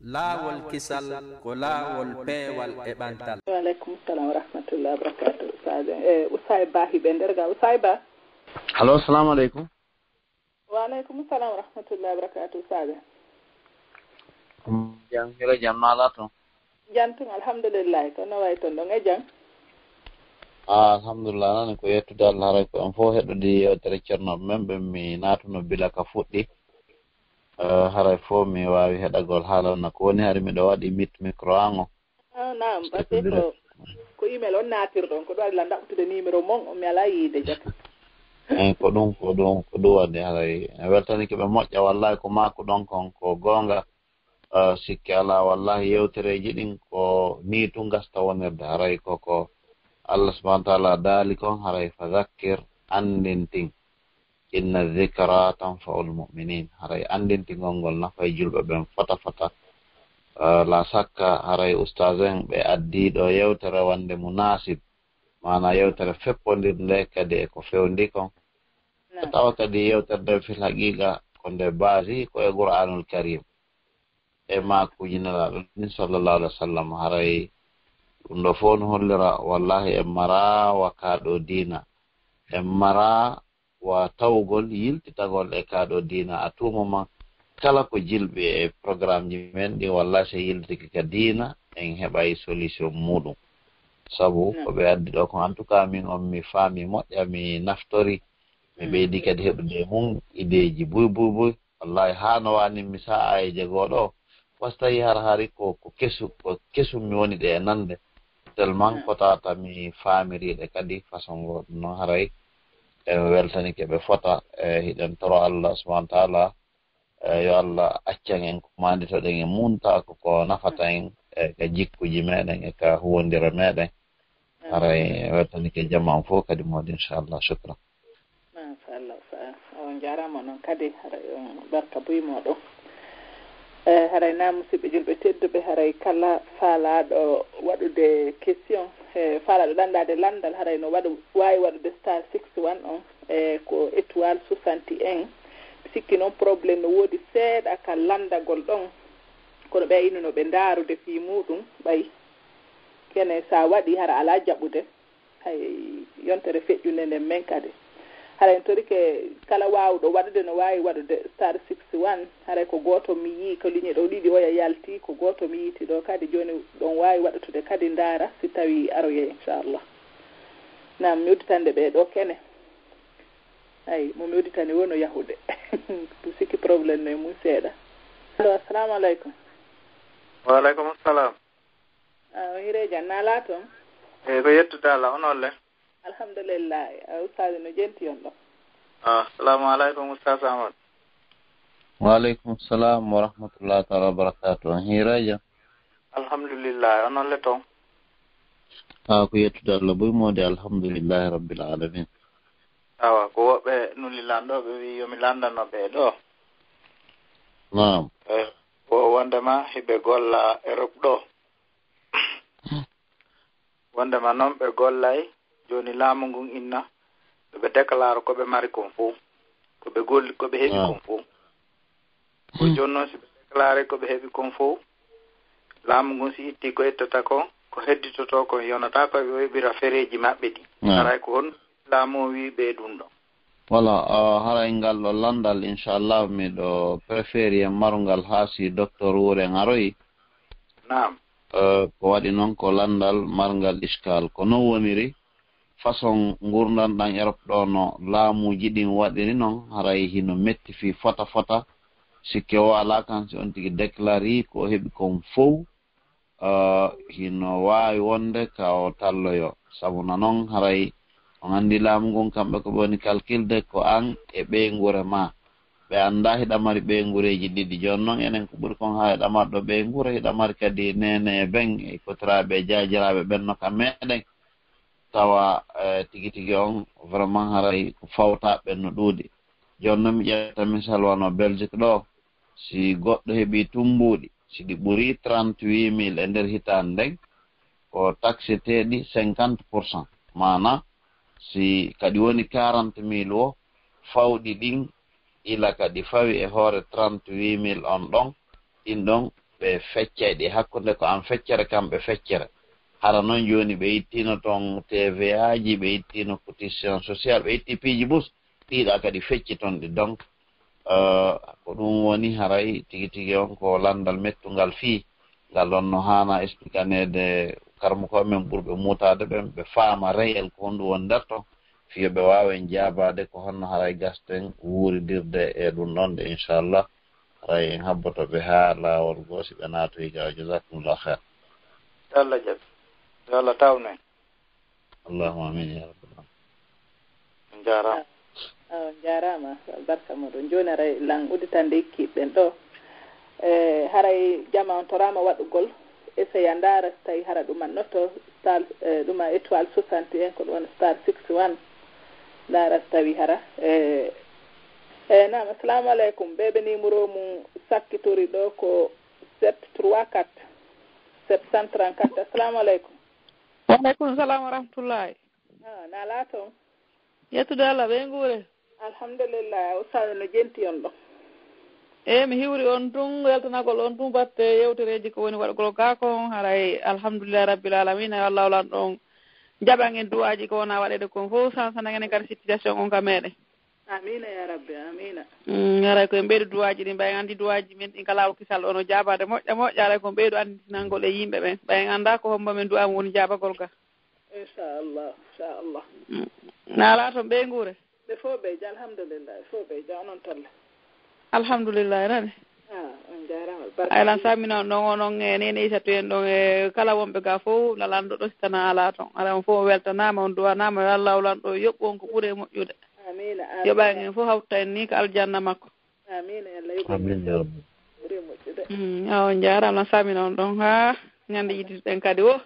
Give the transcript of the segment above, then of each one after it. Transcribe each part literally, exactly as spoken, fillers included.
Laawol kisal ko laawol peewal e ɓantal. Wa aleykum salam wa rahmatullahi wa barakatuh. Ustaz, eh, Usay Ba hiɓe nder ga. Usay Ba. Allo, salamu aleykum. Wa aleykum salam wa rahmatullahi wa barakatuh. Ustaz. Jam, hiro jam, no alaa toon? Jam tun, alhamdulillahi. Ko no wayi toon ɗon e jam? Ah, alhamdulillah, nani ko yettude Allah, haray ko en fof heɗodi yewtere ceernooɓe men, ɓe mi naatuno bila ka fuɗɗi. Eh, haray fof mi waawi heɗagol haalana ko woni hari miɗo waɗi mit micro an o. Ah, naam, parce que ko, ko email on naatirɗon, ko ɗum waɗi la ndaɓɓutude numéro mon, on mi alaa yiide jaka. Eh, ko ɗum, ko ɗum, ko ɗum waɗi haray. En weltanike ɓe moƴƴa, wallahi ko maaku ɗon kon, ko goonga. Eh, sikke alaa, wallahi yewtereeji ɗin ko nii tun gasta wonirde. Haray ko, ko Allah subhanahu wa taala daali kon, haray fa zakkir, anndintin. Inna zikra tanfa'ul mu'minin. Haray anndintingol ngol nafay julɓe ɓen fota fota. Eh, la sakka haray ustaz en ɓe addi ɗo yewtere wonde munasib. Maana yewtere feppondirnde kadi e ko fewndi kon. Ko tawa kadi yewtere nde fil haqiqa ko nde baasi ko e Qur'anul Karim. E maakuuji Nelaaɗo ɗin sallallahu alaihi wa sallam. Haray ɗum ɗo fof no hollira wallahi en mara wa kaaɗo diina. En mara wa tawgol yiltitagol e kaaɗo diina. À tout moment, kala ko jilɓi e programme ji men ɗin, wallahi so yiltike ka diina, en heɓay solution muɗum. Sabu ko ɓe addi ɗo ko, en tout cas, min on mi faami moƴƴa, mi naftori, mi ɓeydi kadi heɓude e mum ideeji buy buy buy. Wallahi, haa no waani mi sa'aayeeje goo ɗo, was tawi har hari ko, ko kesu, ko kesum mi woni ɗe e nande. Tellement ko tata mi faamiriiɗe kadi façon goo ɗum noon haray. En weltanike ɓe fota, e hiɗen toro Allah subhanahu wa taala, e yo Allah accan en ko manditoɗen e mum, tawa ko, ko nafata en, e ka jikkuji meɗen, e ka huwondire meɗen. Haray weltanike jama on fof kadi moodi, inchallah. Shukran. Machallah, sa on jarama noon kadi, haray on barka buy moɗon. E haray na musidɓe julɓe tedduɓe, haray kala falaɗo waɗude question, e falaɗo landade landal, haray no waɗu, wawi waɗude star six one on, e ko étoile soixante et un. Mi sikki noon problème no woodi seeɗa ka landagol ɗon, kono ɓe innuno ɓe ndaarude fii muɗum, ɓay kene sa waɗi hara ala jaɓude. Hay yontere feƴƴunde nden men kadi. Hara en torike kala waawuɗo waɗude no waawi waɗude star six one. Haray ko gooto mi yii ko ligne ɗo ɗiɗi oya yalti, ko gooto mi yiiti ɗo kadi. Jooni ɗon waawi waɗutude kadi ndaara si tawi aroyay inchallah. Naam, mi udditande ɓe ɗo kene. Ay, mo mi udditani woni yahude. Mi sikki problème no e mum seeɗa. Allo, assalamu aleykum. Wa aleykum salam. Ah, o hireeja nala toon. Eyi, ko yettude Allah, onon le? Alhamdulillah. Ah, ustaadu no jenti on ɗo? Ah, assalamu aleykum, ustaas Ahmad. Wa aleykum salam wa rahmatullahi taala wa barakatuh. On hireeja? Alhamdulillah, onon le toon? Ah, ko yettude Allah buy moodi, alhamdulillahi rabbil alamin. Awa, ko woɓɓe nuli lanɗo, ɓe wi yo mi landano ɓe ɗo. Naam. Eh, ko wondema hiɓe golla Europe ɗo. Wondema noon ɓe gollay, jooni laamu ngun inna, ɓe déclare ko ɓe mari kon fof. Ko ɓe golli, ko ɓe heɓi kon fof. Ko jooni noon si ɓe déclare ko ɓe heɓi kon fof, laamu ngun si itti ko ittata kon, ko hedditoto kon yonata ko ɓe weɓira fereeji maɓɓe ɗi. Haray ko hon laamu o wi ɓe ɗum ɗo. Voilà, ah, haray ngal ɗo landal, inchallah, miɗo préféri en marungal haa si docteur Wuren aroyi. Naam. Eh, ko waɗi noon ko landal marngal iskal. Ko noon woniri, façon ngurdan ɗan Europe ɗo no laamuuji ɗin waɗiri noon, haray hino metti fii fota fota. Sikke o alaa kan si on tigi déclare ko o heɓi kon fow, eh, hino waawi wonde ka o talloyo. Sabu na noon haray on anndi laamu ngun kamɓe ko ɓe woni calculde ko an e ɓeynguure ma. Ɓe anndaa hiɗa mari ɓeynguureeji ɗiɗi. Jooni noon enen ko ɓuri kon haa hiɗa mari ɗo ɓeynguure, hiɗa mari kadi neene e ben e kotiraaɓe e jaajiraaɓe ɓen no ka meɗen. Tawa, eh, tigi tigi on vraiment haray ko fawtaaɓe ɓen no ɗuuɗi. Jooni noon mi ƴetta misal wano Belgique ɗo, si goɗɗo heɓi tummbuuɗi, si ɗi ɓuri trente-huit mille e nder hitaande nden, ko taxeteeɗi cinquante pour cent. Maana, si kadi woni quarante mille o, fawɗi ɗin ila kadi fawi e hoore trente-huit mille on ɗon, ɗin ɗon ɓe feccay ɗi hakkunde ko an feccere, kamɓe feccere. Hara noon jooni ɓe ittiino toon T V A ji, ɓe ittiino cotisation sociale, ɓe itti piiji bus, ɗiiɗa kadi fecci toon ɗi. Donc, eh, ko ɗum woni haray tigi tigi on ko lanndal mettungal fii ngal ɗon no haana explikaneede karmukooɓe men ɓurɓe muutaade ɓen, ɓe faama reyel ko honɗum woni nder ton, fii yo ɓe waawen jaabaade ko honno haray gasten wuuridirde e ɗum ɗon de, inchallah. Haray en habboto ɓe haa laawol goo si ɓe naatoyi ga. Jazakumullah khair. Yo Allah jaɓi. Yo Allah tawnu en. Allahumma amin ya rabbal alamin. On jaaraama. Ah, ah, on jaaraama. Barka moɗon. Jooni haray lan udditande ikkiiɗen ɗo. Eh, haray jama on toraama waɗugol. Essaya ndaara so tawi hara ɗum annotto star, eh, ɗum a étoile soixante et un, ko ɗum woni star six one. Ndaara so tawi hara. Eh, eh, naam, assalamu aleykum. Ɓe ɓe numéro mum sakkitori ɗo ko sept trois quatre, sept cent trente-quatre. Assalamu aleykum. Wa aleykum salam wa rahmatullahi. Ah, na laato? Yettude Allah, ɓe nguure? Alhamdulillah, ustaadu no jenti on ɗo? Eey, mi hiwri on tun, weltanagol on tun batte yewtereeji ko woni waɗugol gaa kon, haray alhamdulillahi rabbil alamina, yo Allah lanɗo on jaɓan en duwaaji ko wona waɗeede kon fof, sansana en kadi situation on ka meɗen. Amiina ya rabbi, amiina. Mm, haray ko en ɓeydu duwaaji ɗin, ɓay en anndi duwaaji men ɗin kala o kisal ono jaabaade moƴƴa moƴƴa, haray ko en ɓeydu annditinangol e yimɓe ɓen, ɓay en annda ko hombo men du'aa mo woni jaabagol ga. Inchallah, inchallah. Mm. Na alaa toon ɓe nguure? Ɓe fof ɓe ja, alhamdulillah, ɓe fof ɓe ja, onon tolle? Alhamdulillah, nani? Ah, on jaaraama, barka. Ay, lan sammina on ɗon, onon e Neene Aysatu en ɗon e kala wonɓe ga fof, lalanɗo ɗo si tana alaa toon. Ara on fof on weltanaama, on duwanaama, yo Allah lanɗo yoɓu on ko ɓuri e moƴƴude. Amiina, amiina. Yoɓa en fof hawta en ni ko aljanna makko. Amiina, yo Allah yoɓu en. Amiin, ya Rabbi. Ɓuri e moƴƴude. Mm, awa, on jaaraama, lan sammina on ɗon. Ha, ñande yidduɗen kadi o.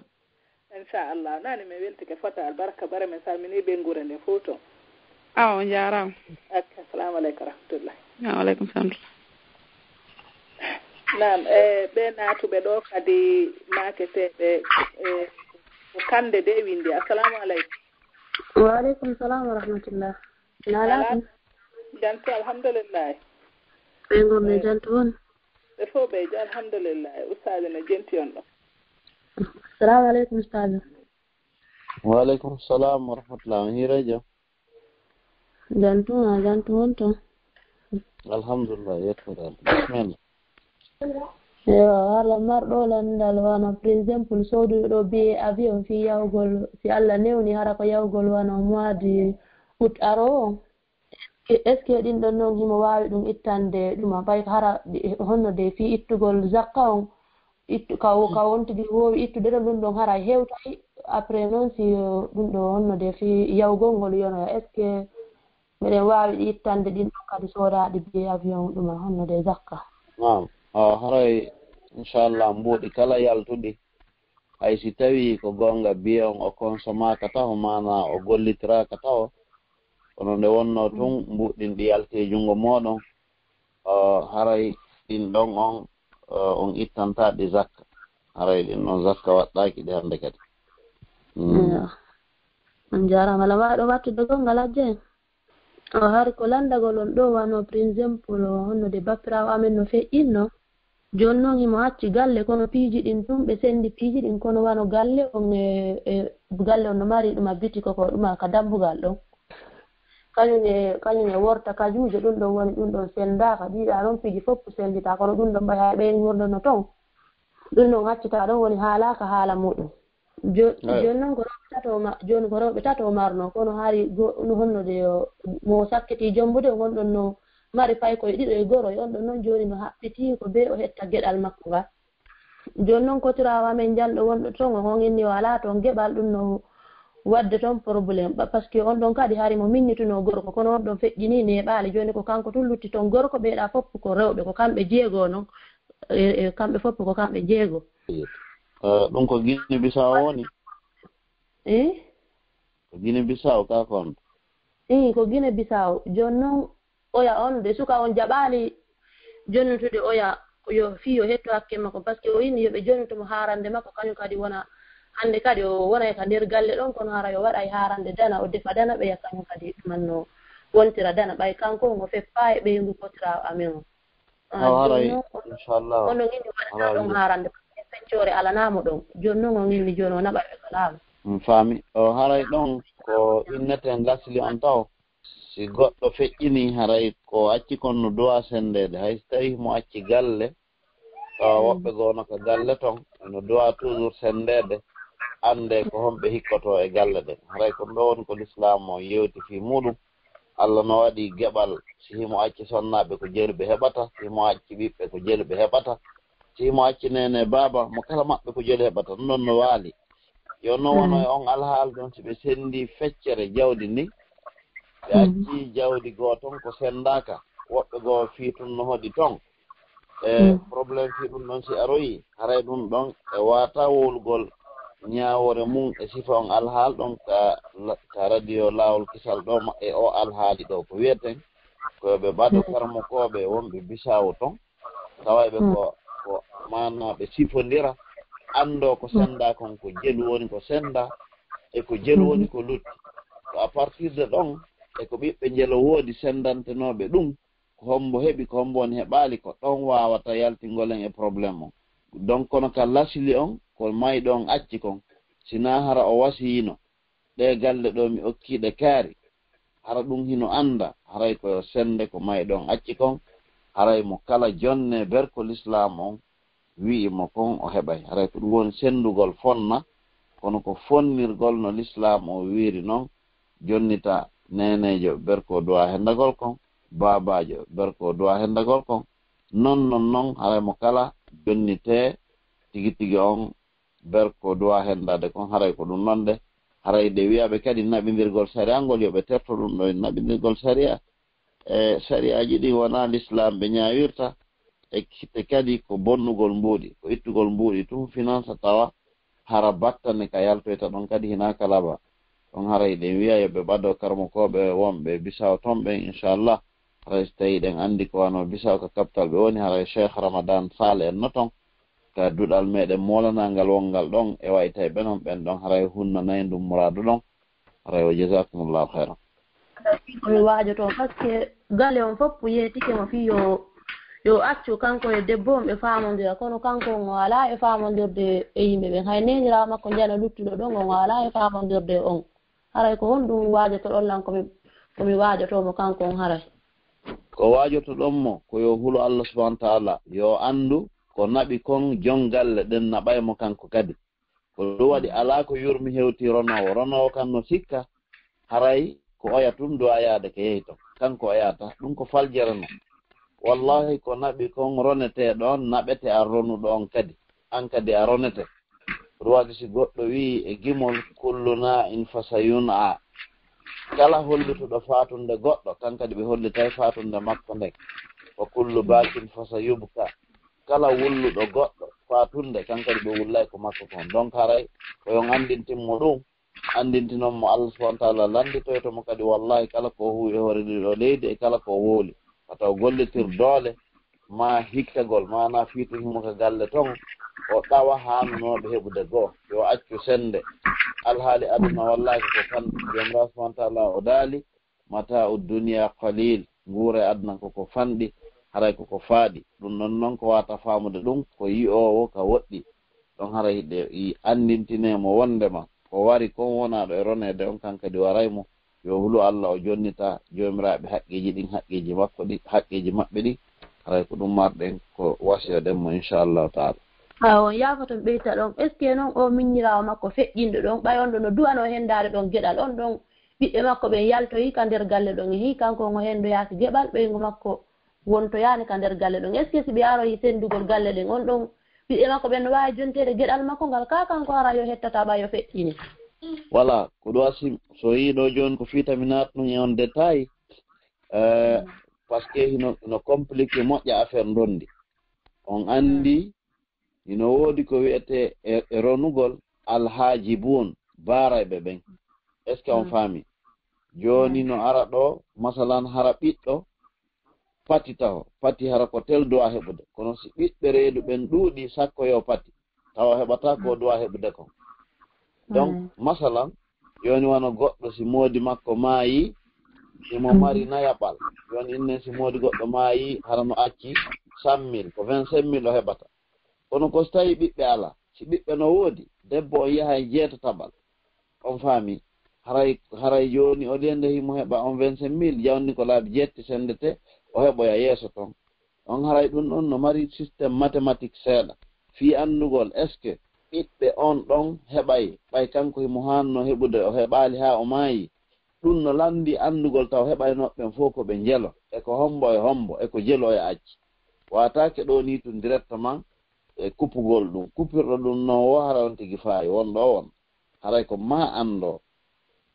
Inchallah. Nani mi weltike fota albarka bara, min salmini ɓe nguure nde fof toon. Awa, on jaaraama. Ok, assalamu aleykum wa rahmatullah. Wa aleykum salam. Naam, e ɓe naatuɓe ɗo kadi maaketeeɓe, e ko Kande de winndi. Assalamu aleykum. Wa aleykum salam wa rahmatullah. Na laaɓi? Jantu, alhamdulillahi. Ɓe ngom ne jantu won? Ɓe fof ɓe jo, alhamdulillahi. Ustaadu no jenti on ɗo. Assalamu aleykum, ustaadu. Wa aleykum salam wa rahmatullah. On hiiray jam? Jantu, a jantu won toon? Alhamdulillah, yettude Allah. Bismillah. Yo, haala marɗo lanndal wano, par exemple, sooduɗo ɗo billet avion fii yahugol, si Allah newni hara ko yahugol wano mois de août aroowo. Est-ce que ɗin ɗon noon himo waawi ɗum ittande ɗuma? Ɓay hara ɗi-, honno de fii ittugol zakka on, ittu, ka wo-, ka wontigi woowi ittude ɗon, ɗum ɗon hara hewtay. Après noon, si, uh, ɗum ɗo honno de fii yawgol ngol yonoya, est-ce que meɗen waawi ɗi ittande ɗin ɗon kadi soodaaɗi billet avion ɗuma honno de zakka? Naam. Ah, haray, inchallah, mbuuɗi kala yaltuɗi, hay si tawii ko goonga billet on o consomaaka taho, maanaa o gollitiraaka taho, kono nde wonnoo tun mbuuɗi ɗin ɗi yalti e junngo mooɗon, o, haray ɗin ɗon on, o, on ittantaa ɗi zakka. Haray ɗin ɗon zakka waɗɗaaki ɗi hannde kadi. Mm. Iyo. On jaaraama. Aɗa waawi ɗo wattude gonngal, Hajja? O, hari ko lanndagol on ɗo wano, par exemple, honno de bappiraawo amen no feƴƴinno. Jooni noon himo acci galle, kono piiji ɗin tun ɓe senndi piiji ɗin, kono wano galle on e, e galle on no mari ɗuma bitiko ko ɗuma ka dambugal ɗon. Kañum e, kañum e worta kajuujo, ɗum ɗon woni, ɗum ɗon senndaaka. Ɗiɗa noon piiji fof sennditaa, kono ɗum ɗon ɓay hay ɓe ngordono toon. Ɗum ɗon accitaa ɗon woni haalaaka haala muɗum. Jo-, Eey. Jooni noon ko rewɓe tato ma-, jooni ko rewɓe tato marno, kono hari go-, no honno de yo, mo sakkiti jombude, on ɗon no mari paykoye ɗiɗo e goroy, on ɗon noon jooni no haɓɓiti ko bee o hetta geɗal makko ngal. Jooni noon kotiraawo amen jalɗo wonɗo toon, on inni o alaa toon geɓal, ɗum no waɗde toon problème, ba-, parce que on ɗon kadi hari mo minnitunoo gorko, kono on ɗon feƴƴinii neeɓaali. Jooni ko kanko tun lutti toon gorko, ɓeeɗa fof ko rewɓe, ko kamɓe jeego noon, e, e kamɓe fof ko kamɓe jeego. Eh, ɗum ko Guinée Bissau woni? Eh? Ko Guinée Bissau ka kon? Eh, ko Guinée Bissau. Jooni noon, oya on, de suka on jaɓaali jonnutude oya, yo fii yo hetto hakke makko, parce que o inni yo ɓe jonnutu mo haarande makko, kañum kadi wona, hannde kadi o wonay ka nder galle ɗon, kono hara yo waɗay haarande dana, o defa dana ɓeya, kañum kadi ɗuman no wontira dana, ɓay kanko ngo feppa e ɓeyngu kotiraawo amen on. Awa haray, inchallah, on ɗon inni waɗata ɗon haarande, feccoore alanaamo ɗon. Jooni noon on inni jooni o naɓa ɓe kalaama. Mi faami. O haray ɗon ko inneten lasli on taw. Si goɗɗo feƴƴini, haray ko acci kon no duwa senndeede. Hay si tawii mo acci galle, tawa woɓɓe goo no ka galle ton, no duwa toujours senndeede, annde ko honɓe hikkotoo e galle ɗen. Haray ko ɗo woni ko lislaam o yewti fii muuɗum. Allah no waɗi geɓal, si himo acci sonnaaɓe ko jelu ɓe heɓata, si himo acci ɓiɓɓe ko jelu ɓe heɓata, si himo acci neene baaba, mo kala maɓɓe ko jelu heɓata. Ɗum ɗon no waali. Yo non wano e on alhaali ɗon, si ɓe senndi feccere jawdi ndin, ɓe acci jawdi goo ton ko senndaaka, woɓɓe goo fii tun no hoɗi ton. E problème fii ɗum ɗon si aroyi, haray ɗum ɗon e waata wowlugol ñaawoore mum e sifa on alhaal ɗon ka, ka radio Laawol Kisal ɗo ma-, e o alhaali ɗo ko wiyeten ko yo ɓe ɓado karamokooɓe wonɓe Bisaawo ton, tawayɓe ko, ko maanaa ɓe sifondira, anndoo ko senndaa kon ko jelu woni ko senndaa, e ko jelu woni ko lutti. Ko à partir de ɗon, e ko ɓiɓɓe njelo woodi senndantenooɓe ɗum, ko hombo heɓi, ko hombo woni heɓaali, ko ɗon waawata yaltingol en e problème on. Donc, kono ka lasili on, ko mayɗo on acci kon, si naa hara o wasiyino, ɗee galle ɗo mi okkii ɗe kaari, hara ɗum hino annda, haray ko yo sennde ko mayɗo on acci kon, haray mo kala jonne berko lislaam on wi'i mo kon o heɓay. Haray ko ɗum woni senndugol fonna, kono ko fonnirgol no lislaam o wiiri non, jonnita neeneejo berko duwa hendagol kon, baabaajo berko duwa hendagol kon. Non, non, non, haray mo kala jonnitee tigi tigi on berko duwa hendade kon, haray ko ɗum non de. Haray de wi'aɓe kadi naɓindirgol sariya ngol, yo ɓe terto ɗum ɗo e naɓindirgol sariya. E sariyaaji ɗi wonaa lislaam ɓe ñaawirta, e kitte kadi ko bonnugol mbuuɗi, ko ittugol mbuuɗi tun finansa tawa hara battane ka yaltoyta ɗon kadi hinaa ka laba. Ɗon haray ɗen wi'a yo ɓe ɓado karamokooɓe wonɓe Bisaawo ton ɓen, inchallah. Haray si tawii ɗen anndi ko wano Bisaawo ka capital ɓe woni, haray Cheikh Ramadan Sall en no ton. Ka duɗal meɗen moolanaangal wongal ɗon e waytayɓe non ɓen ɗon, haray hunnanay ndun muraadu ɗon. Haray wa jazakumullahu khairan. Ko mi waajotoo, parce que galle on fof yeetike mo fii yo, yo accu kanko e debbo on ɓe faamondira, kono kanko on o alaa e faamondirde e yimɓe ɓen. Hay neeniraawo makko njano luttuɗo ɗon, on o alaa e faamondirde e on. Haray ko honɗum waajotoɗon lan ko mi, ko mi waajotoo mo kanko on haray? Ko waajotoɗon mo ko yo hulu Allah subhanahu wa ta'ala, yo anndu ko naɓi kon jon galle ɗen naɓay mo kanko kadi. Ko ɗum waɗi alaa ko yurmi hewti ronoowo. Ronoowo kan no sikka haray ko oya tun duwa yaade ko yehi ton. Kanko o yaata. Ɗum ko faljere non. Wallahi ko naɓi kon ronetee ɗon, naɓete a ronuɗo on kadi. An kadi a ronete. Ɗum waɗi si goɗɗo wi'i e gimol, "Kullu na'in fa sayun'a." Kala hollituɗo faatunde goɗɗo, kan kadi ɓe hollitay faatunde makko nden. "Wa kullu bakin fa sayubka." Kala wulluɗo goɗɗo faatunde, kan kadi ɓe wullay ko makko kon. Donc haray ko yon anndintin mo ɗum, anndintinon mo Allah subhanahu wa ta'ala lannditoyto mo kadi, wallahi, kala ko o huwi e hoore ndi ɗo leydi e kala ko o wowli. Wata o gollitir doole ma hikkagol, maanaa fii tun himo ka galle ton, o ɗawa haanunooɓe heɓude goo. Yo accu sennde. Alhaali aduna, wallahi, ko fanɗi. Joomiraaɗo subhanahu wa ta'ala o daali, "Mata'u dunya qalil." Nguura e aduna ko ko fanɗi, haray ko ko faaɗi. Ɗum ɗon non ko wata faamude ɗum, ko yi'oowo ka woɗɗi. Ɗon haray hiɗe i anndintine mo wondema ko wari kon wonaaɗo e roneede on, kan kadi waray mo. Yo hulu Allah, o jonnita joomiraaɓe haqqeeji ɗin, haqqeeji makko ɗi, haqqeeji maɓɓe ɗi. Haray ko ɗum marɗen ko wasiyoden mo, inchallahu ta'ala. Awa, on yaafoto mi ɓeyta ɗon. Est-ce que non o miñiraawo makko feƴƴinɗo ɗon, ɓay on ɗon no du'anoo hendaade ɗon geɗal, on ɗon ɓiɓɓe makko ɓen yaltoyi ka nder galle ɗon, e hii kanko on o hendoyaaki geɓal, ɓeyngu makko wontoyaani ka nder galle ɗon? Est-ce que si ɓe aroyi senndugol galle ɗen, on ɗon ɓiɓɓe makko ɓen no waawi jonteede geɗal makko ngal, kaa kanko hara yo hettata ɓay o feƴƴini? Voilà, ko ɗum asi, so yii ɗo jooni ko fii tami naatnun e on détail, euh, parce que hino, hino compliqué moƴƴa affaire ndondi. On anndi, hino woodi ko wi'etee e, e ronugol alhaaji buun, baarayɓe ɓen. Est-ce que on faami? Jooni no ara ɗo, masalan, hara ɓiɗɗo pati taho, pati hara ko tel duwa heɓude. Kono si ɓiɓɓe reedu ɓen ɗuuɗi, sakko yo pati, tawa heɓata ko duwa heɓude kon. Donc, masalan, jooni wano goɗɗo si moodi makko maayi, himo mari nayaɓal. Jooni innen si moodi goɗɗo maayi, hara no acci Cent mille, ko vingt-cinq mille o heɓata. Kono ko so tawi ɓiɓɓe alaa, si ɓiɓɓe no woodi, debbo on yahay jeetataɓal. On faami? Haray, haray jooni, o liende himo heɓa on vingt-cinq mille, jawni ko laabi jeetti sendete, o heɓoya yeeso ton. On haray ɗum ɗon no mari système mathématique seeɗa. Fii anndugol, est-ce que ɓiɓɓe on ɗon heɓay, ɓay kanko himo haanno heɓude, o heɓaali haa o maayi? Ɗum no lanndi anndugol taw heɓaynooɓe ɓen fof ko ɓe njelo, e ko hombo e hombo, e ko jelo e acci. Waataake ɗo ni tun directement e kuppugol ɗum. Kuppirɗo ɗum non wo hara on tigi faayi, won ɗo won. Haray ko ma anndo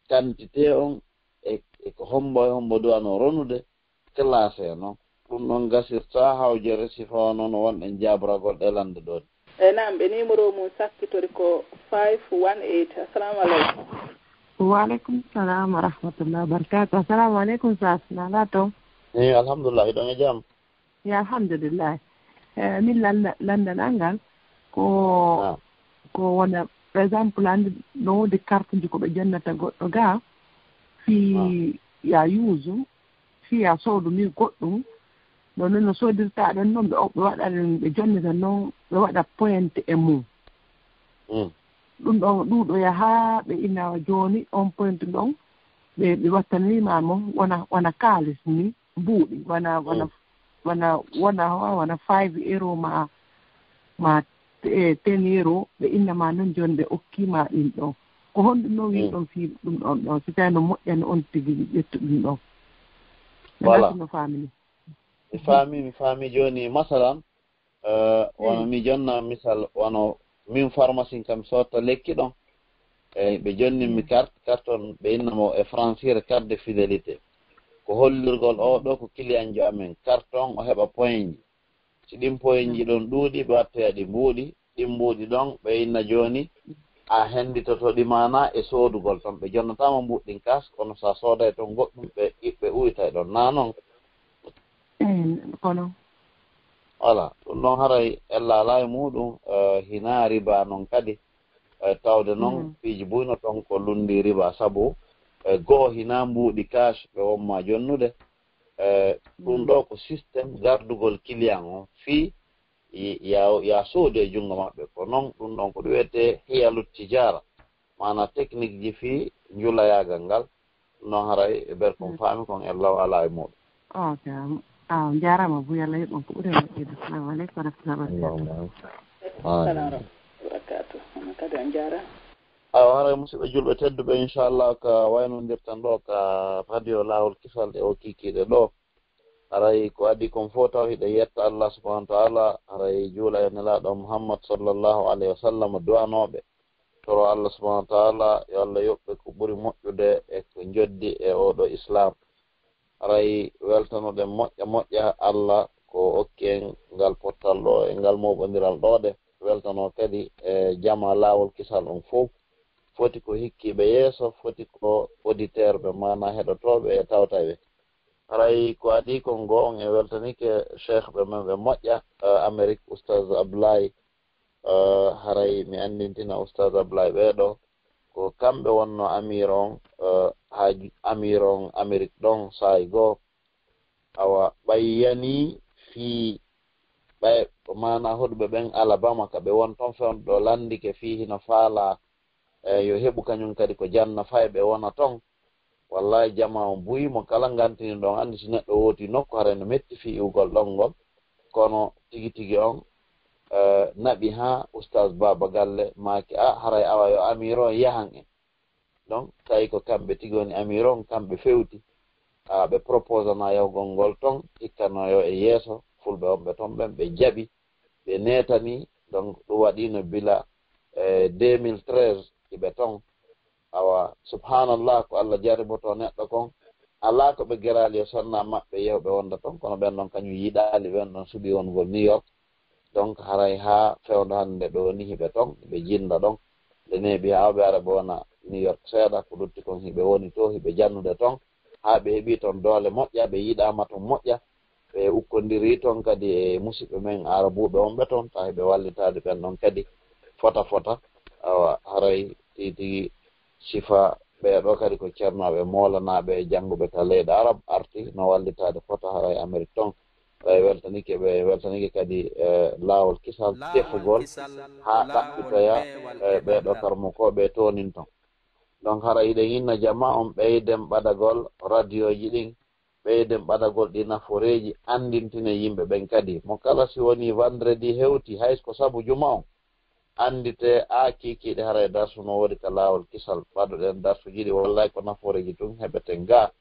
quantité on e, e ko hombo e hombo duwano ronude, classé non. Ɗum ɗon gasirta hawjere sifa o noon wonɗen jaabragol ɗe lande ɗo ni. E naam, ɓe numéro mum sakkitori ko five one eight. Assalamu aleykum. Wa aleykum salam wa rahmatullahi wa barakatuh. Assalamu aleykum, Sas. Na ala toon? Eyi, alhamdulillah, hiɗon e jam? Ya, alhamdulillah. Eh, min landa-, landal an ngal ko, ah, ko wona, par exemple, andi no woodi carte ji ko ɓe jonnata goɗɗo ga, fii, ah, ya yuusu, fii ya soodu ni goɗɗum. No, no, no soodirta ɗon noon, ɓe, ɓe waɗa ɗum, ɓe jonnita noon, ɓe waɗa pointe e mum. Mm. Ɗum ɗon ɗuuɗoya haa ɓe ina jooni on pointe ɗon, ɓe, ɓe wattanima mo wona, wona kaalis ni, mbuuɗi, wona, wona, mm, wona, wona, wona five euro ma, ma te-, ten euro, ɓe innama noon jooni ɓe okkima ɗin ɗon. Ko honɗum noon, mm, wiɗon fii ɗum ɗon ɗon, si tawi no moƴƴani on tigi ƴettu ɗum ɗon? Mi, voilà, naati no faami ni. Mi faami, mi faami jooni, masalan, eh, wano, mm, mi jonna misal, wano min pharmacie kam sotta lekki ɗon. Eyi, ɓe jonni mi, mm, carte, carte on ɓe inna mo e francire carte de fidélité. Ko hollirgol o ɗo ko client jo amen. Carte on o heɓa point ji. Si ɗin point ji ɗon ɗuuɗi, ɓe wattoya ɗi mbuuɗi. Ɗin mbuuɗi ɗon, ɓe inna jooni, a henditoto ɗi maana e soodugol ton. Ɓe jonnataama mbuuɗi ɗin kas, kono sa sooday ton goɗɗum, ɓe, ɓe uytay ɗon. Na non? Eyi, kono. Voilà, ɗum ɗon haray ella alaa e muuɗum, eh, hinaa riba non kadi. Eh, tawde non, mm, piiji buy no ton ko lunndi riba, sabu, eh, goo hinaa mbuuɗi cash ɓe wonma jonnude. Eh, ɗum, mm, ɗo ko système gardugol client on fii y-, ya, ya soodu e junngo maɓɓe. Ko non, ɗum ɗon ko ɗum wiyetee hiyalu tijara, maana technique ji fii njulayaagal ngal. Ɗum ɗon haray e ber kon, mm, faami kon, e law alaa e muuɗum. Ok. Ah, on jaaraama, Buya Lay, on ko ɓuri moƴƴude. Assalamu aleykum wa rahmatullahi wa barakatuh. Allahumma amin. Amin. Salam wa rahmatullahi wa barakatuh. Onon kadi on jaaraama. Awa, haray musidɓe julɓe tedduɓe, inchallah, ka waynondirten ɗo ka radio Laawol Kisal e o kiikiiɗe ɗo. Haray ko adii kon fof taw hiɗen yetta Allah subhanahu wa ta'ala, haray juula e Nelaaɗo Muhammad sallallahu alayhi wa sallam, du'anooɓe. Toro Allah subhanahu wa ta'ala, yo Allah yoɓ ɓe ko ɓuri moƴƴude e ko njoddi e oo ɗo Islam. Haray weltanoɗen moƴƴa moƴƴa Allah ko okki en ngal pottal ɗo e ngal mooɓondiral ɗo de. Weltanoo kadi e jama Laawol Kisal on fof. Foti ko hikkiiɓe yeeso, foti ko auditeur ɓe, maana heɗotooɓe e tawtayɓe. Haray ko adii kon goo, on en weltanike cheikh ɓe men ɓe moƴƴa, eh, Amérique, Oustaz Ablaye. Eh, haray mi anndintina Oustaz Ablaye ɓee ɗo, ko kamɓe wonno amir on, eh, haa amir on Amérique ɗon saa'i goo. Awa, ɓay yanii fii, ɓay, maana hoɗuɓe ɓen Alabama ka ɓe won ton fewndo ɗo lanndike fii hino faalaa, eh, yo heɓu kañum kadi ko janna fay ɓe wona ton. Wallahi, jamaa on buyi mo kala ngantini ɗon. Anndi si neɗɗo wooti nokku, haray no metti fii iwgol ɗon ngol. Kono tigi tigi on, eh, naɓi haa Oustaz Baba Galle maaki, "A, haray awa yo amir on yahan en." Donc, tawi ko kamɓe tigi woni amir on, kamɓe fewti. A, ɓe proposana yahugol ngol ton, hikka no yo e yeeso, fulɓe on ɓe ton ɓen, ɓe jaɓi, ɓe neetani. Donc, ɗum waɗiino bila, eh, deux mille treize hiɓe ton. Awa, subhanallah, ko Allah jarribotoo neɗɗo kon. Alaa ko ɓe geraali yo sonna maɓɓe yehu ɓe wonda ton, kono ɓen ɗon kañum yiɗaali, ɓen ɗon suɓi wongol New York. Donc, haray haa fewndo hannde ɗo ni hiɓe ton, hiɓe jinnda ɗon. Nde neeɓi haa ɓe ara ɓe wona New York seeɗa, ko lutti kon hiɓe woni to, hiɓe jannude ton. Haa ɓe heɓi ton doole moƴƴa, ɓe yiɗaama ton moƴƴa. Ɓe ukkondiri ton kadi e musidɓe men Arabuuɓe wonɓe ton, tawi ɓe wallitaade ɓen ɗon kadi fota fota. Awa, haray tigi tigi sifa ɓee ɗoo kadi ko ceernooɓe moolanaaɓe e jannguɓe ka leyɗe Arab arti no wallitaade fota haray Amerik ton. Ɓe weltanike, ɓe weltanike kadi, eh, laawol kisal tefugol haa ɗaɓɓitoya, eh, ɓee ɗoo karmukooɓe toonin ton. Donc, hara hiɗen inna jama on ɓeyden ɓadagol radioji ɗin, ɓeyden ɓadagol ɗi nafooreeji, anndintinen yimɓe ɓen kadi. Mo kala si woni vendredi hewti, hay ko sabu juma on, anndite a kiikiiɗe haray darsu no woodi ka laawol kisal. Ɓadoɗen darsuji ɗi, wallay ko nafooreeji tun heɓeten ga.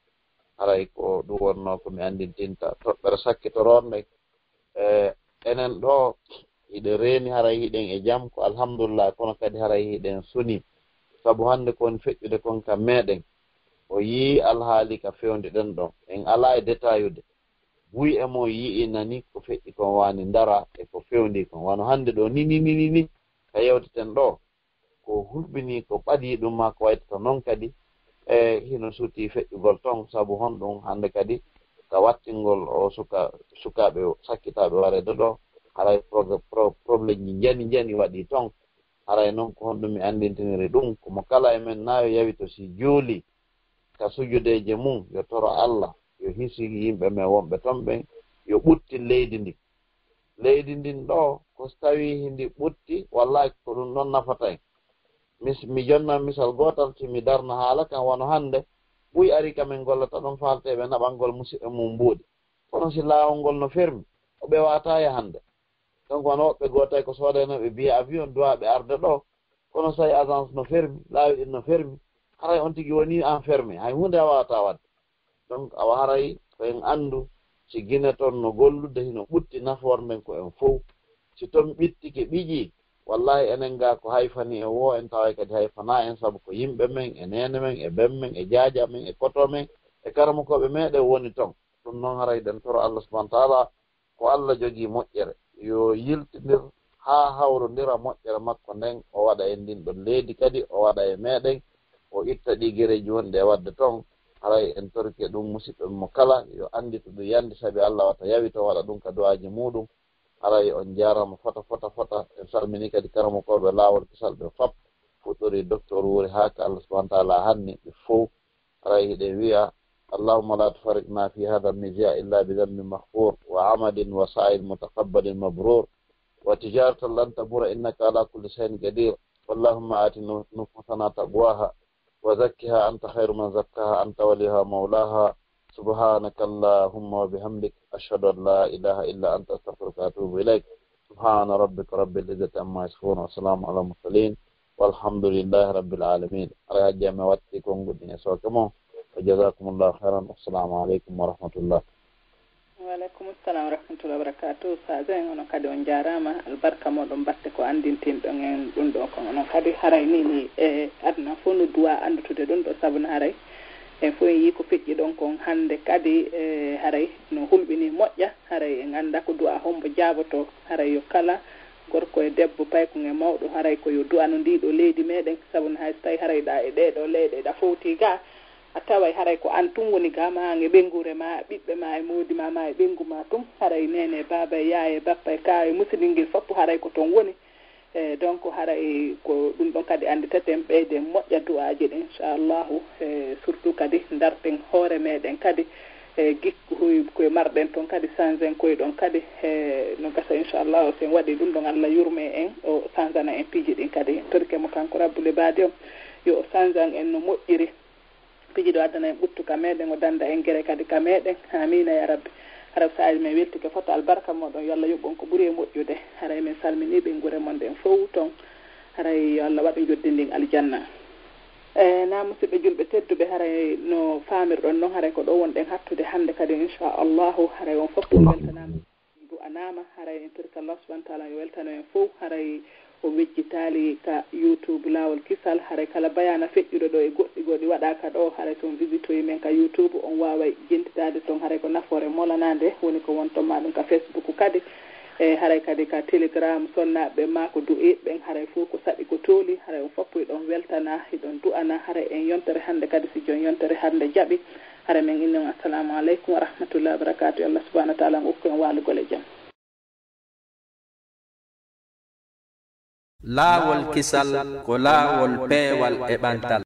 Haray ko ɗum wonnoo ko mi anndintinta. Toɓɓere sakkitoroonde, e, enen ɗoo, hiɗen reeni, haray hiɗen e jam, ko alhamdulillah, kono kadi haray hiɗen suni. Sabu hannde ko woni feƴƴude kon ka meɗen, o yii alhaali ka fewndi ɗen ɗon. En alaa e detayude. Buy e mo yi'i nani ko feƴƴi kon wani ndara e ko fewndi kon. Wano hannde ɗoo ni, ni, ni, ni, ni, ka yewteten ɗoo. Ko hulɓinii, ko ɓadii ɗum maa ko waytata noon kadi, e hino suuti feƴƴugol toon. Sabu honɗum hannde kadi ka wattingol o suka, sukaaɓe sakkitaaɓe wareede ɗoo, haray prog-, pro-, problèmeji njani njani waɗii toon. Haray noon ko honɗum mi anndintiniri ɗum? Ko mo kala e men na yo yawito si juuli ka sujudeeje mum, yo toro Allah, yo hisi yimɓe men wonɓe toon ɓen, yo ɓuttin leydi ndin. Leydi ndin ɗoo, ko so tawii hindi ɓutti, wallahi ko ɗum ɗon nafata en. Mis-, mi jonnan misal gootal, si mi darna haala kan wano hannde, buy ari ka men gollata ɗon faalteeɓe naɓangol musiɓɓe mum mbuuɗi. Kono si laawol ngol no fermi, o ɓe waawataa yahande. Donc, wano woɓɓe goo tawi ko soodaynooɓe billet avion, duwaaɓe arde ɗoo, kono so tawi agence no fermi, laawi ɗin no fermi, haray on tigi woni enfermé, hay huunde a waawataa waɗde. Donc, awa haray ko en anndu, si Gine toon no gollude, hino ɓutti nafoore nden ko en fow. Si toon ɓittike ɓiƴii, wallahi enen ga ko hayfani en woo, en taway kadi hayfanaa en, sabu ko yimɓe men, e neene men, e ben men, e jaaja men, e koto men, e karamokooɓe meɗen woni toon. Ɗum noon haray ɗen toro Allah subhanahu wa taala, ko Allah jogii moƴƴere, yo yiltindir haa hawrondira moƴƴere makko nden, o waɗa e ndin ɗon leydi kadi, o waɗa e meɗen, o itta ɗi gereeji wonɗi e waɗde toon. Haray en torike ɗum musiɓɓe mo kala, yo annditu ɗum yande, sabi Allah wata yawito waɗa ɗum ka du'aaji muɗum. Haray on jaaraama fota, fota, fota. En salmini kadi karamokooɓe laawol kisal ɓe fop, fuɗɗori docteur Wuri haa ka Allah subhanahu wa taala hanni ɓe fow. Haray hiɗen wi'a, اللهم لا تفرقنا في هذا المضياء إلا بذنب مغفور وعمل وسعي متقبل مبرور وتجارة لن تبور إنك على كل شيء قدير. اللهم آت نفوسنا تقواها وزكها أنت خير من زكاها أنت وليها مولاها. سبحانك اللهم وبحمدك، أشهد أن لا إله إلا أنت، أستغفرك وأتوب إليك. سبحان ربك رب العزة عما يصفون، وسلام على المرسلين، والحمد لله رب العالمين. Haray Hajja, mi watti konnguɗi e sooke mon. وجزاكم الله خيرا. والسلام عليكم ورحمة الله. Wa aleykum salam wa rahmatullahi wa barakatuh. Ustaz en, onon kadi on jaaraama. Albarka moɗon batte ko anndintinɗon en ɗum ɗo kon. Onon kadi haray ni, ni e aduna fof no duwa anndutude ɗum ɗo, sabu no haray en fof en yii ko feƴƴi ɗon kon hannde kadi, e haray no hulɓini moƴƴa. Haray en annda ko du'a hombo jaaboto. Haray yo kala gorko e debbo, paykun e mawɗo, haray ko yo du'ano ndi ɗo leydi meɗen, sabu no hay so tawi haray ɗa e ɗee ɗo leyɗe ɗa fowti ga, a taway haray ko an tun woni ga, ma an e ɓeynguure ma, ɓiɓɓe ma e moodi ma, ma e ɓeyngu ma tun, haray neene e baaba e yaaya e bappa e kaaw e musidingel foppu haray ko ton woni. E, donc, haray ko ɗum ɗon kadi annditeten, ɓeyden moƴƴa du'aaji ɗin, inchallahu. E, surtout kadi ndarten hoore meɗen kadi, e, gikku koye marɗen ton kadi, sangen koye ɗon kadi. E, no gasa, inchallahu, si en waɗi ɗum ɗon, Allah yurme en, o sanjana en piiji ɗin kadi. En torike mo kanko Rabbul Ibaadi on, yo o sanjan en no moƴƴiri. Piiji ɗo addana en ɓuttu ka meɗen, o danda en gere kadi ka meɗen. Amiina ya Rabbi. Haray saaji men weltike fota, albarka moɗon, yo Allah yoɓ on ko ɓuri e moƴƴude. Haray men salmini ɓeynguure mon nden fow ton. Haray yo Allah waɗu njoɓdi ndin aljanna. E, na musidɓe julɓe tedduɓe, haray no faamirɗon non, haray ko ɗo wonɗen hattude hannde kadi, inchallahu. Haray on fof weltanaama. Du'anaama, haray en torike Allah subhanahu wa taala yo weltano en fof, haray o wejjitaali ka YouTube Laawol Kisal, haray kala bayaana feƴƴuɗo ɗo e goɗɗi goo ɗi waɗaaka ɗo, haray so on visitoyi men ka YouTube, on waaway jentitaade ton, haray ko nafoore molanaande woni ko won ton, maa ɗum ka Facebook kadi, e haray kadi ka Telegram, sonnaaɓe maa ko du'eeɓe ɓen, haray fof ko saɗi ko tooli, haray on fof hiɗon weltana, hiɗon du'ana, haray en yontere hannde kadi, si jooni yontere hannde jaɓi, haray men inni on, assalamu aleykum wa rahmatullahi wa barakatuh. Allah subhanahu wa taala okku en waalugol e jam. Laawol kisal ko laawol peewal e ɓantal.